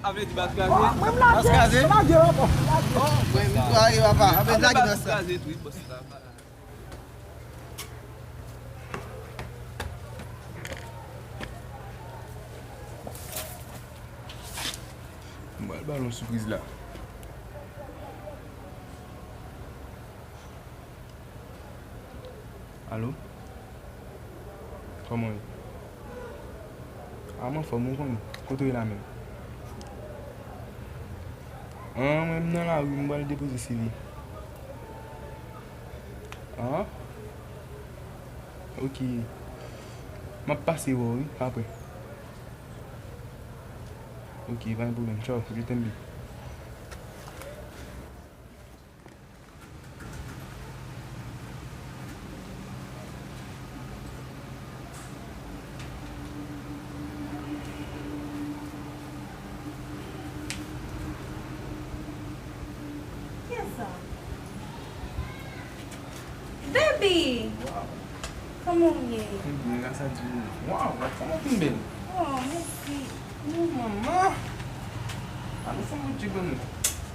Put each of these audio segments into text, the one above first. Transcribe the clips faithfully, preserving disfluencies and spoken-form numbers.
Avle di bas kraze. Bas kraze. Bas kraze. Bon, mwen, mwen, mwen, papa. Avle di bas kraze tou, wi, bòs la. Mwen ba l yon sipriz la. Alo? Kòman w ye? A, m anfòm, ou konnen. Kote w ye la menm? An, mwen, m nan lari, m pral depoze C V. An? Ok. M ap pase wè w, wi, apre. Ok, pa gen pwoblèm. Tchaw, je t'aime bien. Kiyès sa? Baby! Kòman w ye? Mwen byen, gras a Dye. Waw, kòman w vin bèl? Oh, mèsi. Oh, manman. Ann fè yon ti ban mwen.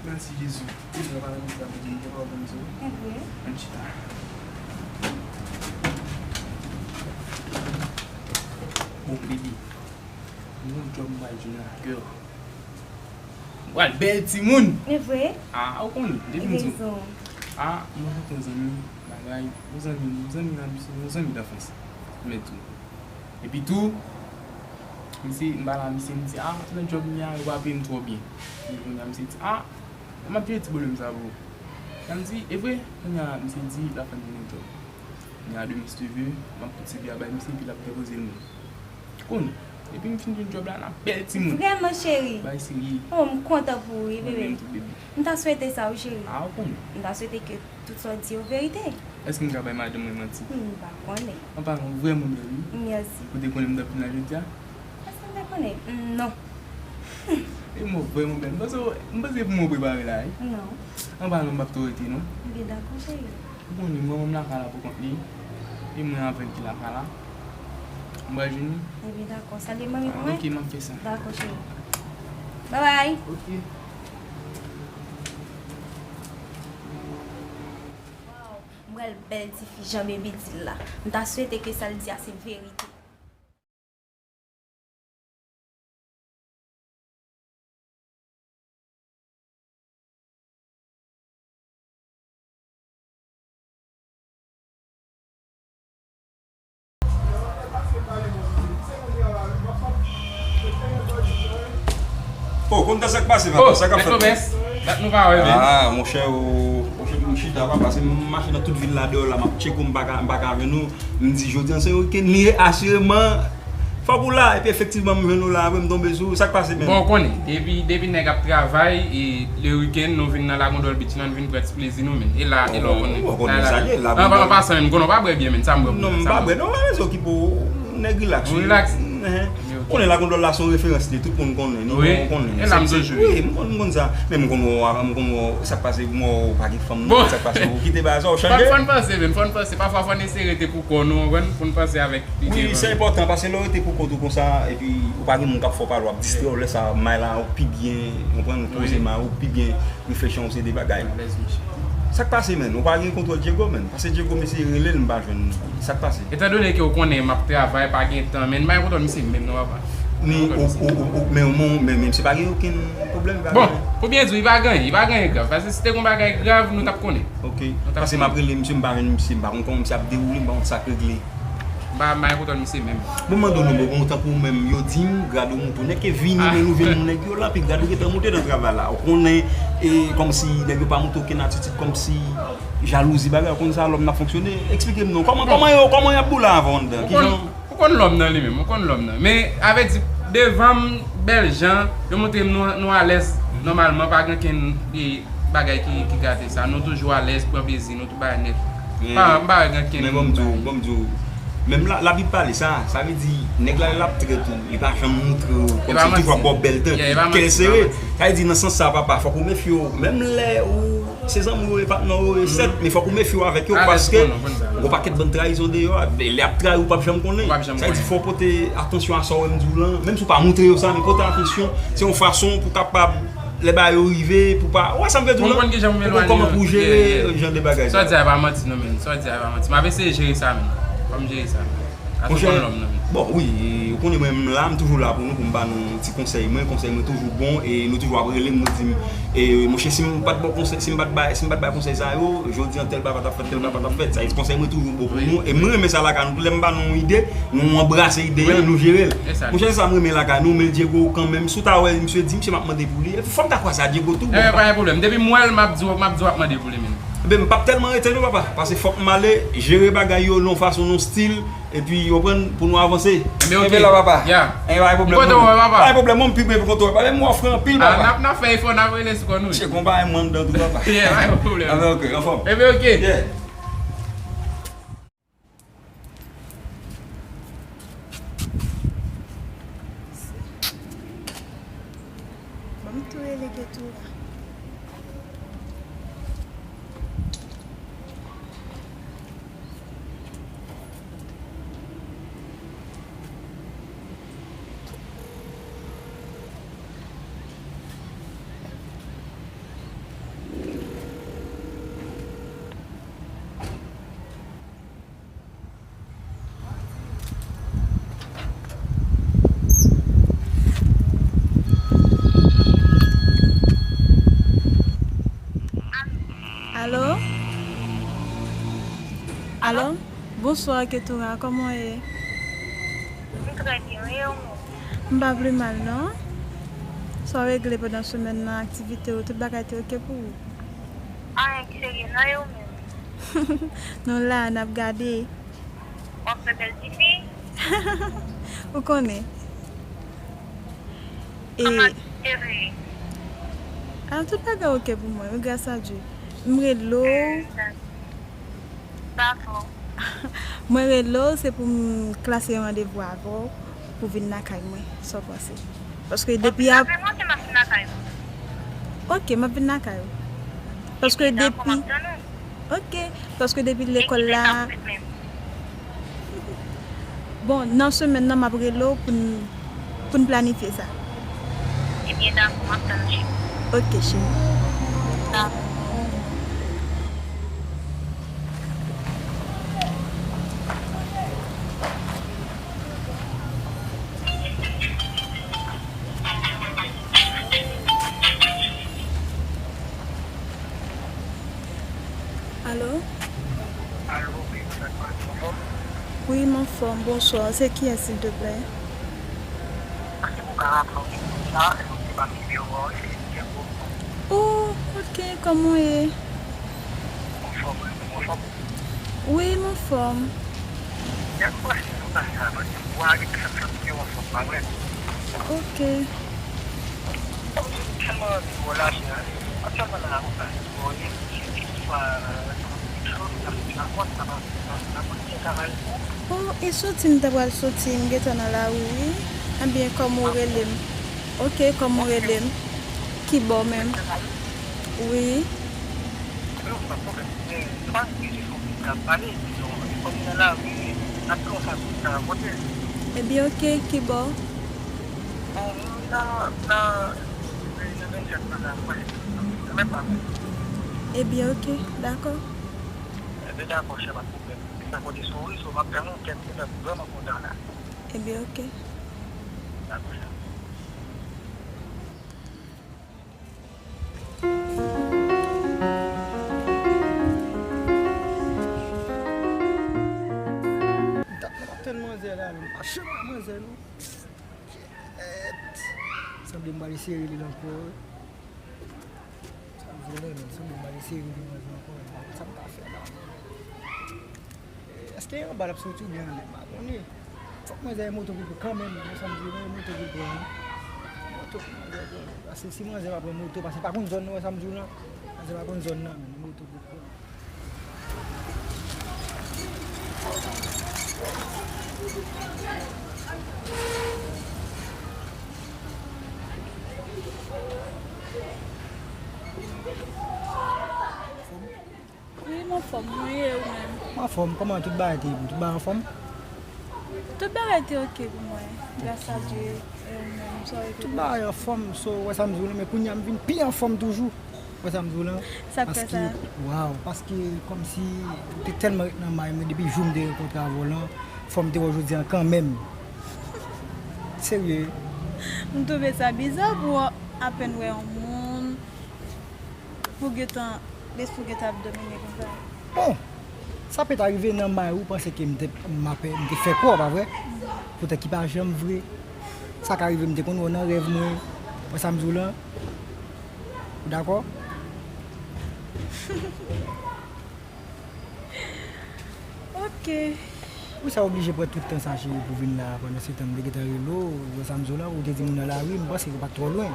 Mèsi, Jezi. Mwen pa nan misye ap di m te pa w ban m sou. Ann chita. Bon, baby. Mwen djòb mwen jwenn la, girl. Mwen pral bèl timoun. E vre? Ah, ou konnen, depi m di w. Ah, mwen renkontre yon zanmi, bagay, yon zanmi, yon zanmi nan misye, yon zanmi danfans. Men tou. Epi tou, misye, m pale a misye, m di, ah, nan djòb m ye a, yo pa peye m twò byen. Epi kounye a, misye di, ah, m ap jere ti pwoblèm sa pou ou. Sa m di, e vre? Kounye a, misye di, l ap fè m jwenn yon djòb. Kounye a, demen si Dye vle, m ap pote C V a bay misye, epi l ap depoze l menm. Kounye, depi m fin jwenn djòb la, n ap bèl timoun. Vrèman, cheri? Bagay serye. Oh, m kontan pou ou, wi, bebe. Mwen menm tou, baby. M ta swete sa, wi, cheri. Ah, ou konnen. M ta swete ke tout sa w di yo verite. Èske m ka bay madanm mwen manti? Hmm, m pa konnen. An palan, ou vrèman bèl, wi. Mèsi. Ou te konnen m t ap vin la jodi a? Èske m te konnen? Hmm, non. E mwen vrèman bèl. M panse, m panse pou mwen prepare la, wi. Non. An palan, m p ap twò rete, non. Ebyen, dakò, cheri. Ou konnen, manman m lakay la pou kont li. E mwen avè l ki lakay la. M pral jwenn li. Ebyen, dakò. Salye manmi pou mwen. Ok, m ap fè sa. Dakò, cheri. Babay. Ok. Waw, m pral bèl tifi jan baby di l la. M ta swete ke sa l di a se verite. Oh, konn sa k pase, papa? Sa k ap fèt? Dat nou pa wè, men. Ah, monchè, ou, monchè, m chita, papa, se m mache nan tout vil la deyò la, m ap tcheke w, m pa ka, m pa ka jwenn ou. M di, jodi a se yon weekend li ye, asireman. Fòk ou la, epi efektivman, m jwenn ou la, apre m tonbe sou ou. Sa k pase, men? Bon, ou konnen, depi, depi nèg ap travay, e le weekend, nou vin nan Lagondòl Beach, nou vin pran ti plezi nou, men. E la, e la, ou konnen. Ou konnen sa ye, Lagondòl. An pasan, men, m konnen ou pa bwè byè, men, sa m bwè pou sa. Non, m pa bwè, non, pa rezon ki pou nèg relax, wi. Ou relax? Ou konnen Lagondòl la se yon referans li, tout moun konnen, nou konnen. Wi, e la m toujou ye. Wi, m konn, m konn sa. Men m konn wè w, m konn wè w, sa k pase, m wè w pa gen fanm, non, sa k pase, ou kite bagay sa, ou chanje. Fò n, fò n panse, men, fò n panse. Pafwa, fò n eseye rete pou kò nou, ou konprann, pou n panse avèk ide nou. Wi, se enpòtan, paske lè w rete pou kont ou konsa, epi ou pa gen moun k ap fè w pale, w ap distrè w, lè sa a, may la, ou pi byen, ou konprann, ou poze may ou pi byen. Reflechi yon seri de bagay. Alèz, monchè. Sa k pase, menn? Ou pa gen kontwòl Diego, menn? Paske Diego, m eseye rele l, m pa jwenn li. Sa k pase? Etandone ke w konnen m ap travay, pa gen tan, menn, m pa gen kontwòl misye menm non, papa. Ni, o, o, o, o, men, men, men, men, misye pa gen okenn pwoblèm, pa gen. Bon, pou byen di w, li pa gen anyen, li pa gen anyen grav. Paske si te gen yon bagay grav, nou t ap konnen. Ok. Paske m ap rele misye, m pa jwenn misye, m pa konn kòman misye ap dewoule, m pa konn sa k regle. M pa, m pa gen kontwòl misye menm. Bon, m mande w non, bon, bon, tankou ou menm, yo di m, grad ou moute. Nèg ke vini, men nou vin moun nèg yo la, pi grad ou gentan moute nan travay la. Ou konnen, e, kòmsi nèg yo pa montre okenn atitid, kòmsi Jalouzi bagay, ou konn sa lòm nan fonksyone? Eksplike m non. Kòman, kòman yo, kòman y ap boule avè w anndan? Ou Ki konn, jan? Ou konn lòm nan li menm, ou konn lòm nan. Men, avè di, devan m, bèl jan, yo montre m nou, nou alèz, nòmalman, pa gen kenn, e, bagay ki, ki gate sa. Nou toujou alèz, pran plezi nou, tout bagay nèt. Men, Pa, m pa wè gen kenn men bon, m di w, bon, m di w, menm la, Labib pale sa, sa vle di, nèg la, lè l ap trèt ou, li pa janm montre w, kòmsi toujou ap ba w bèl tan, kè l sere. Sa vle di, nan sans sa, papa, fòk ou mefye w, menm lè ou se zanmi w, e patnè w, e sèt, men fòk ou mefye w avèk yo, paske gon pakèt bann trayizon deyò, lè y ap trayi w, ou p ap janm konnen. Sa vle di, fò w pote atansyon a sa w wè m di w lan, menm si w pa montre yo sa, men pote atansyon, se yon fason pou w kapab lè bagay yo rive, pou pa, ou wè sa m vle di w lan, pou konn kòman pou w jere jan de bagay sa yo. Sa w di a pa manti non, men. Sa w di a pa manti. M ap eseye jere sa, men. Fò m jere sa, men. Monchè, bon, wi, ou konnen mwen menm la, m toujou la pou nou, pou m ba nou ti konsèy mwen. Konsèy mwen toujou bon, e nou toujou ap rele m, nou di m, e, monchè, si m pa t ba w konsèy, si m pa t bay, si m pa t bay konsèy sa yo, jodi an tèl bagay pa t ap fèt, tèl bagay pa t ap fèt. Sa vle di konsèy mwen toujou bon pou nou, e mwen renmen sa lakay nou. Tou lè m ba nou yon ide, nou anbrase ide a, nou jere l. Monchè, se sa m renmen lakay nou, men Diego kanmenm, si w ta wè misye di, misye m ap mande pou li. Epi fò m ta kwaze a Diego tou, bon, pa gen pwoblèm. Depi m wè l, m ap di w, m ap di w ap mande pou li menm. Ebyen, m p ap tèlman rete non, papa, paske fòk m ale jere bagay yo nan yon fason, nan yon stil, epi w konprann, pou nou avanse. Ebyen, ok. Kenbe la, papa. Ya. Ebyen, pa gen pwoblèm non. M kontan wè w, papa. Pa gen pwoblèm non, m pi byen kontan wè. Pale m wè w fè anpil, papa. N ap, n ap fè efò, n ap rele sou kò nou. Che, gon bagay m anndan tou, papa. Ya, pa gen pwoblèm. Ebyen, ok, anfòm. Ebyen, ok. Yeah. Ban m tou rele Ketura. Alo? Alo? Bonswa, Ketura, kòman w ye? M trè byen, e ou menm? M pa pi mal, non. Sa w regle pandan semèn nan, aktivite w, tout bagay te oke pou ou? Anyen ki serye, non, e ou menm? Nou la, n ap gade. W ap fè bèl tifi? Ou konnen. E kòman cheve? A, tout bagay oke pou mwen, wi, gras a Dye. M rele w. Dakò. Mwen rele w, se pou m klase randevou avè w pou vin lakay mwen, sa w panse? Paske depi ap... W ap vin lakay mwen, se m ap vin lakay ou? Oke, m ap vin lakay ou. Paske depi... Ebyen, dakò, m ap tann ou. Oke, paske depi lekòl la... E kilè n ap fèt menm? Bon, nan semèn nan, m ap rele w pou n, pou n planifye sa. Ebyen, dakò, m ap tann ou, cheri. Oke, cheri. Dakò. Alo? Alo, wi, ou fèk pale, ou anfòm? Wi, m anfòm. Bonswa. Se kiyès, silteplè? Èske ou ka raple w de moun sa? Èske ou te ban m nimewo a? Wi, se Diego. Oh, ok. Kòman w ye? M anfòm, wi, ou anfòm? Wi, m anfòm. Diego, m panse nou pase a pati pou a, epi sa m santi ke w anfòm, pa vre? Ok. Kòm si m tèlman anvi wè w la, cheri. Aktyèlman la, ou pase pou w ye, se jis pa, euh, kòm si m ap fè ti rakòt, sa pa, sa pa, sa pa, sa pa, travay pou ou. Oh, e soti m ta pral soti, m gentan nan lari, wi. Ebyen, kòman w rele m? Ok, kòman w rele m? Kibò menm? Wi. Ebyen, ok, pa pwoblèm. Men, se pa oblije fòk nou ta pale, dizon, kòm nan lari, n ap fè yon fason pou n ta rankontre. Ebyen, ok, kibò? Bon, nan, nan, nan vennsèt la, nan, nan menm pa. Ebyen, ok, dakò. Ebyen, dakò, chè, pa pwoblèm. Sa kote sou wi, sou m ap tann ou, kèt, m vrèman kontan la. Ebyen, ok. Dakò, chè. M t ap, m t ap tann manzè la, men m pa sure pa manzè, non. Kèt. Sanble m pral eseye rele l ankò. Sa m Vole, men se bon, m al eseye vin manje ankò, men sa m ka fè la. Èske anba l ap soti oubyen anlè, m pa konnen. Fòk manzè gen moto pou l kanmenm, men sa m di w, gen moto pou l pran, wi. Moto pou manzè pran. Paske si manzè pa pran moto, paske l pa konn zòn nan, wè sa m di w lan. Manzè pa konn zòn nan, men moto pou l pran. Wi, m anfòm, mwen ye ou menm. M anfòm, kòman tout bagay te ye pou tout bagay anfòm? Tout bagay te oke pou mwen, gras a Dye, e ou menm, sa w ye pou ou? Tout bagay anfòm, so, wè sa m di w lan, men kounye a m vin pi anfòm toujou. Wè sa m di w lan? Sa k fè sa? Paske, waw, paske kòmsi ou te tèlman ret nan may mwen depi jou m te rankontre avè w lan, fò m te wè w jodi a kanmenm. Serye. M twouve sa biza pou w apèn wè yon moun, pou gentan, lespri w gentan ap domine konsa. Bon, sa pèt arive nan may ou panse ke m te, m ape-, m te fè kò, pa vre? Poutèt ki pa janm vre. Sa ka rive m te konn wè w nan rèv mwen. Wè sa m di w lan? Ou dakò? Ok. Poukisa w oblije pran tout tan sa, cheri, pou vin la, pandan se tan m te gentan rele w, wè sa m di w la, ou te di m ou nan lari, m panse ou pa t twò lwen.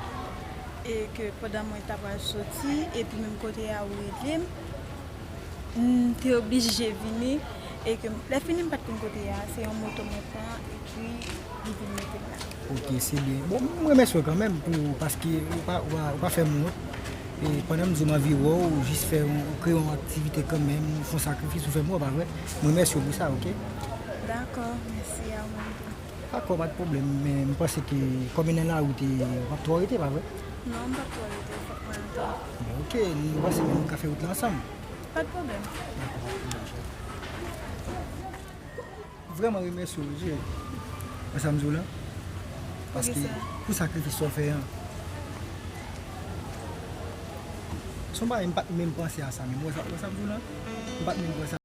E ke pandan mwen ta pral soti, epi menm kote a ou rele m, m te oblije vini, e ke lè fini m pa t konn kote a, se yon moto mwen pran, epi li vin mete m la. Ok, se byen. Bon, m remèsye w kanmenm pou, paske ou pa, ou pa, ou pa fè m wont. E pandan m di w m anvi wè w, ou jis fè yon, ou kreye yon aktivite kanmenm, ou fè yon sakrifis, ou fè m wè w, pa vre? M remèsye w pou sa, ok? Dakò, mèsi a ou menm tou. Dakò, pa t pwoblèm, men m panse ke kòm e nan lari w te, w p ap twò rete, pa vre? Non, m p ap twò rete, fòk mwen antre. Bon, ok, m panse menm nou ka fè wout la ansanm. Pa t pwoblèm. Dakò, pa t pwoblèm, cheri. Vrèman remèsye w, wi, cheri. Wè sa m di w lan? Paske pou sakrifis sa w fè an. Se yon bagay m pa t menm panse a sa menm. Wè sa, wè sa m di w lan? M pa t menm panse